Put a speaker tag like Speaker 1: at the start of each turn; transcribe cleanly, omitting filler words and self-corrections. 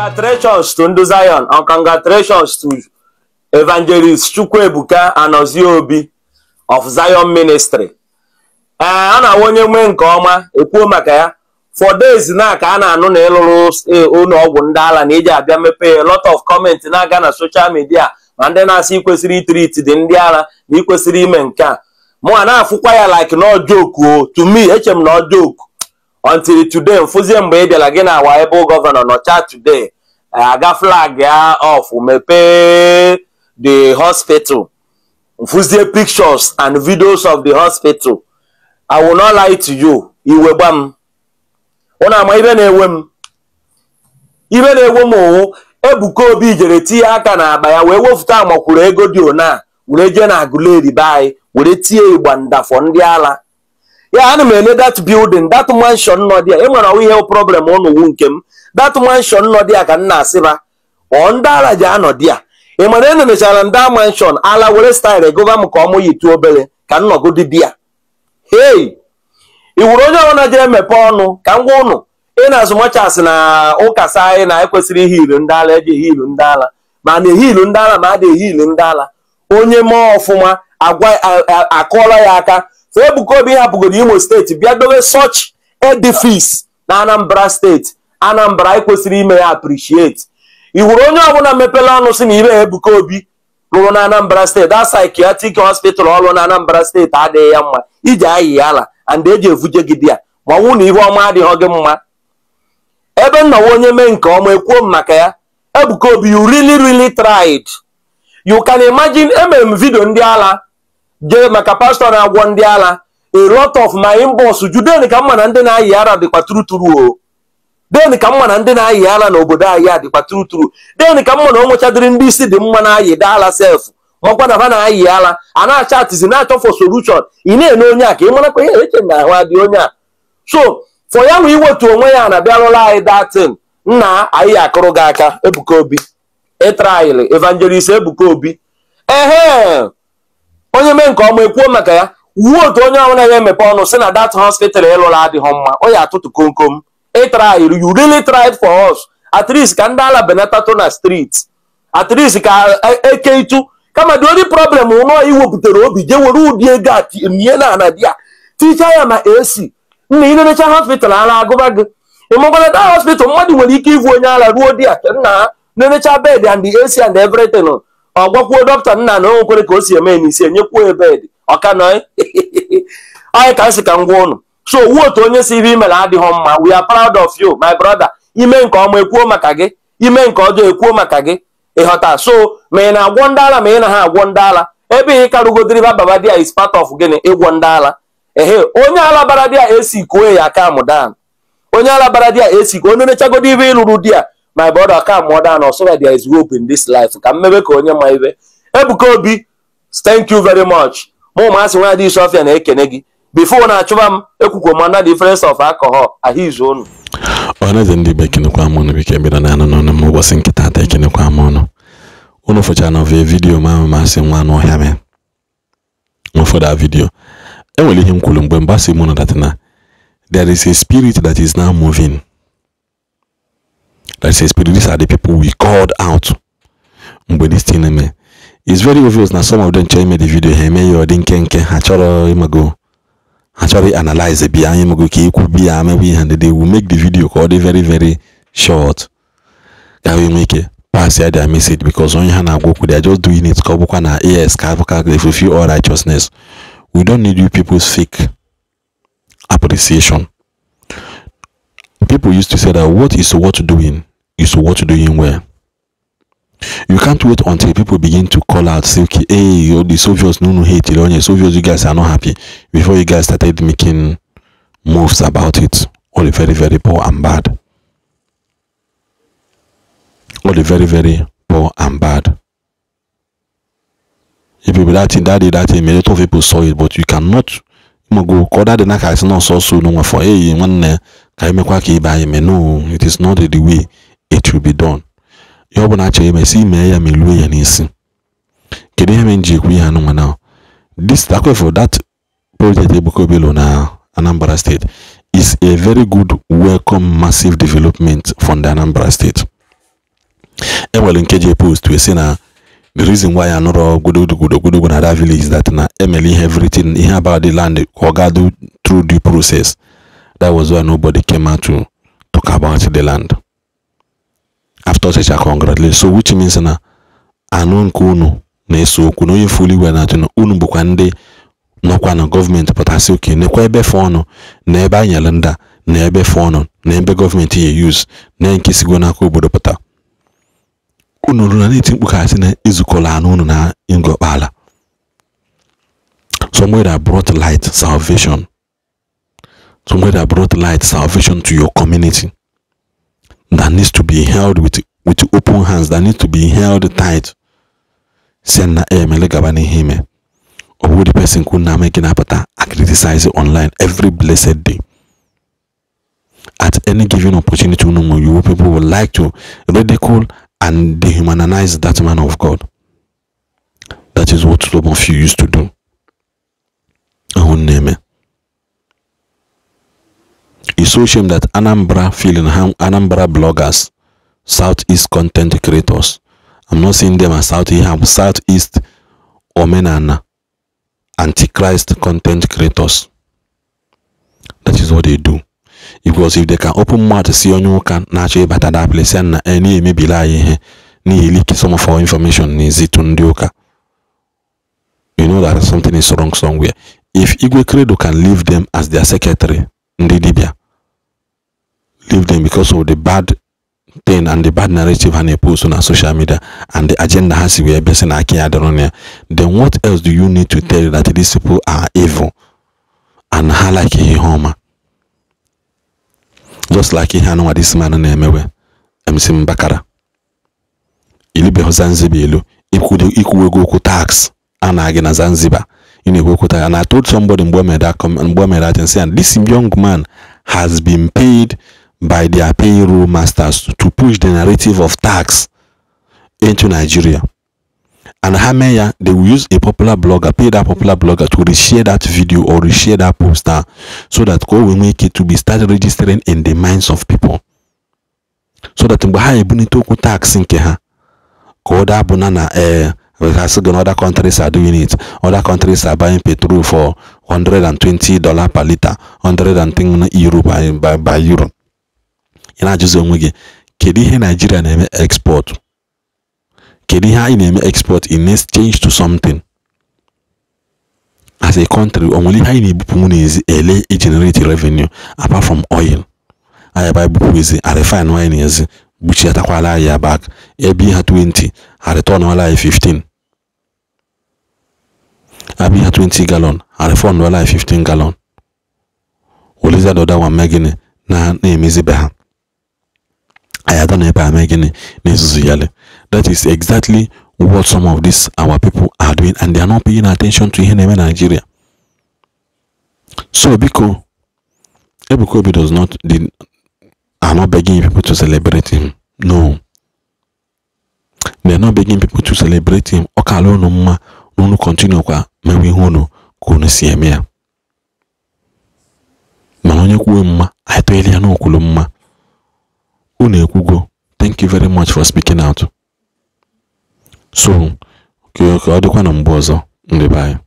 Speaker 1: Congratulations to Ndu Zion and congratulations to Evangelist Chukwuebuka Anozie Obi of Zion Ministry. Ee, a na-awụ onye nwee nke ọma ekwuo maka ya. For days na ka a na-anụ na ịlụrụ ụlọ ọgwụ ndị ala na iji abịa mepee, a lot of comment na-aga na social media, ma ndị na-asị ikwesịrị itreat dị ndị ala na ikwesịrị ime nke a. Mụ a na-afụkwa ya like no joke o. To me, eche m na ọ joke until today. Mfụzie mgbe ị bịara gị na awa ebe governor nọcha today, aga flag ya off, mepee the hospital, mfụzie pictures and videos of the hospital. I will not lie to you, iwe gba m. Ụnụ ama ibe na-ewe m, ibe na-ewe m owu. Ebuka Obi jere tinye aka n'akpa ya wee wefụta amakwuru ego dị ona were jee na Aguleri be anyị were tie igba ndafọ ndị ala ya. Ana m ele that building, that mansion nọ dị ya. Ị nwere ọwụ ihe problem ụnụ wu nke m. That mansion nọ dị ya ka m na-asịba ọ ndị ala ji anọ dị ya. Ị mara enenechara ndị mansion ala were style gụba m ka ọ mụ yitu obere ka m nọgodi di ya. Hey, ị wuru onye ọbụla jee emepe ọnụ ka m gwa ụnụ ị na azụmọchasị na ụka sa anyị na ekwesịrị ihe ilu ndị ala eji ehi ilu ndị ala, ma na ehi ilu ndị ala, ma ada ehi ilu ndị ala. Onye mee ọfụma, agwa akụọla ya aka. So Ebuka Obi hapụgoro Imo Steeti bịa dobe such edifice na Anambra Steeti. Anambra ekwesịrị ime ya appreciate. Ị hụrụ onye ọbụla mepere ọnụ si na ibe Ebuka Obi rụrụ na Anambra Steeti, that psychiatric hospital ọrụ na Anambra Steeti adịghị ya mma, iji ayị ala and eji evuje gị di ya, ma ọ bụrụ na ihe ọma adịghị gị mma. Ebe nnawa onye mee nke ọma, ekwuo m maka ya. Ebuka Obi, you really really tried. You can imagine, emere m video ndị ala jee maka pastọ na-agwọ ndị ala. A lot of my inbox ju den ka mma na ndị na-ayị ara dịkwa true true o. Den ka mma na ndị na-ayị ara n'obodo anyị adịkwa true true. Den ka mma na o nwechadịrị ndị isi dị mma na-ayị ala sef, makwa na ha na-ayị ala a na-acha atizi na-achọ for solution. Ị na-ene onye a ka ị marakwa ihe eche na ahụ adị onye a. So for ya nwe iwetu onwe ya na bịa rụrụ anyị datin, nna anyị akụrụ gị aka. Ebuka Obi, ịtraịlị. Evangelist Ebuka Obi, ehe, onye mee nke ọma, ekwuo maka ya. Wuo otu onye ọbụla ya emepe ọnụ si na that hospital ịlụrụ adịghị mma, ọ ya atụtụ komkom. Ịtraịlị, you really tried for us. At least ka ndị ala benatato na street, at least ka eke itu kama. The only problem ụlọ iwepụtara obi jee were ụdị ego a nie na ana di ya tichaa ya ma AC nna inenecha hospital ala agụba gị. Ịmakwana that hospital, mmadụ nwere ike ịvụ onye ala ruo di ya nna nenecha bed and the AC and everything, ọ gwakwuo dọkịta nna na o nwekwere ka o si eme n'isi, enyekwuo ya bed ọka nọ anyị. Ka nsị ka m gwa ụnụ, so wuo otu onye si ihe imere adịghị mma, we are proud of you, my brother. Ime nke ọma, ekwuo maka gị. Ime nke ọjọọ, ekwuo maka gị. Ịghọta? So ma ị na-agwọ ndị ala, ma ị na ha agwọ ndị ala, ebe ị karụgodiri baba dia is part of gịnị? Ịgwọ ndị ala. Ehe, onye ala bara dia esi kuo ya aka mụdan. Onye ala bara dia esi ka onye nechagodo ibe ịlụrụ di ya, my brother, ka mụọ dan ọsọ. There is hope in this life. Ka mmebe ka onye ma ibe. Ebuka Obi, thank you very much. Mụ masị nwa dị isi ọfịa na-ekene gị. Before na-achụba m ekwukwo m under the influence of alcohol ahụ izu unu.
Speaker 2: Ọhaneze ndị Igbo, ekenekwa m ụnụ. Biko bịara na anụ n'ọnụ m ụbọchị nkịta ata. Ekenekwa m ụnụ. Ụnụ fụchara na video ma masị nwa anụ ọhịa mee ụfọdụ a video. Enwere ihe m kwuru mgbe mgbasa mụ na that na there is a spirit that is now moving. There is a spirit. These are the people we called out mgbe this thing eme. It's very obvious na some of them chọrọ ime the video, ha eme ya ọ dị nkenke. Ha chọrọ ịmago, ha chọrọ analyze bịa ịmago ka ikwu bịa mewe ihe, and they will make the video ka ọ dị very very short ka ha nwee ike pass ya their message, because onye ha na-agwa okwu, they are just doing it ka ọ bụkwa na yes, ka abụka they fulfill all righteousness. We don't need you people's fake appreciation. People used to say that what is worth doing is worth doing well. You can't wait until people begin to call out, say, "Okay, hey, the Soviets no no hate it on Soviets, you guys are not happy," before you guys started making moves about it. All the very very poor and bad, all the very very poor and bad. If people that thing that day, that thing, a lot of people saw it, but you cannot go ka ọ dị n'aka asị na ọsọ no for hey nwanne ka emekwa ka ibe anyị mee. No, it is not the way it should be done. Ihe ọ bụla achọghị ime si mee ya, melue ya n'isi. Kedu ihe mere m ji ekwu ihe anụnwa now? This for that project Ebuka Obi na Anambra State is a very good, welcome, massive development from the Anambra State. Enwere nke ji post wee sị na the reason why anụrọ gwodogodo na that village is that na emeli ihe everything ihe about the land ka ọ ga do through due process. That was why nobody came out to talk about the land. After such a congratulate. So which means na anụ nke unu na-eso okwu na onye fuli igwe na-atụ na unu bụkwa ndị nọkwa na gọọmenti pụtasị oke nekwa ebe fọ ọnụ na ebe anyị nyere nda na ebe fọ ọnụ na ebe gọọmenti ya use na nke sigo n'aka obodo pụta. Unu ruru na na-eti mkpu ka asị na ezukọla anụ unu na Ngọkpala. Somewhere that brought light, salvation. Somewhere that brought light, salvation to your community. That needs to be held with open hands, that needs to be held tight. Send na emele gaba n'ihe ime. Ọ bụ the person kwụ na amaghị na-apụta a criticize online every blessed day. At any given opportunity, you people would like to ridicule and dehumanize that man of God. That is what some of you used to do. It's so shame that Anambra feeling Anambra bloggers, Southeast content creators. I'm not seeing them as Southeast Omenana, Antichrist content creators. That is what they do. Because if they can open mouth to see onye ụka na-achọ ịbata that place and na na-emebila anyị ihe n'ihi leak some of our information n'ezi ndị ụka. You know that something is wrong somewhere. If Igwe Credo can leave them as their secretary, ndị dibia, leave them because of the bad thing and the bad narrative ha na-post on social media and the agenda ha si wee bịa na aka ya dọrọ ya, then what else do you need to tell you that these people are evil and ha like ihe ọma? Just like ihe anụnwa this man na-emewe MC Mbakara ilibeghị Zanzibar elu ikwu ego okwu tax a na-agị na Zanzibar ị na-ekwu okwu tax. And I told somebody mgbe o mere that thing, and this young man has been paid by their payroll masters to push the narrative of tax into Nigeria. And ha mee ya, they will use a popular blogger, pay that popular blogger to reshare that video or reshare that poster so that God will make it to be started registering in the minds of people. So that mgbe ha ebunite okwu tax nke ha ka ọ dabụ na because other countries are doing it. Other countries are buying petrol for $120 per liter, €110 by euro. Ị na-ajụzi onwe gị, kedu ihe Nigeria na-eme export? Kedu ihe anyị na-eme export in exchange to something? As a country, o nwere ihe anyị na-ebupụ n'ezi ele generate revenue apart from oil? Anyị ba ebupụ ezi, a refine anyị n'ezi, buchiatakwala anyị ya back. Ebe ha 20, ha return wala anyị 15. Abi ha 20 gallon, ha refund wala anyị 15 gallon. Oliza the other one mee gịnị na na-emezibe ha. Anyị adọ n'ebe a mee gịnị na-ezuzu yale. That is exactly what some of these our people are doing, and they are not paying attention to ihe na-eme Nigeria. So biko, Ebuka Obi does not, are not begging people to celebrate him. No. They are not begging people to celebrate him. Ọ ka ala unu mma na unu continue kwa mewe ihe unu ka unu si eme ya. Mana onye kwuo mma, anyị tọghịrị ya n'okwulu mma. Unu ekwugo. Thank you very much for speaking out. So, ka ọ dịkwa na mgbe ọzọ, ndị be anyị.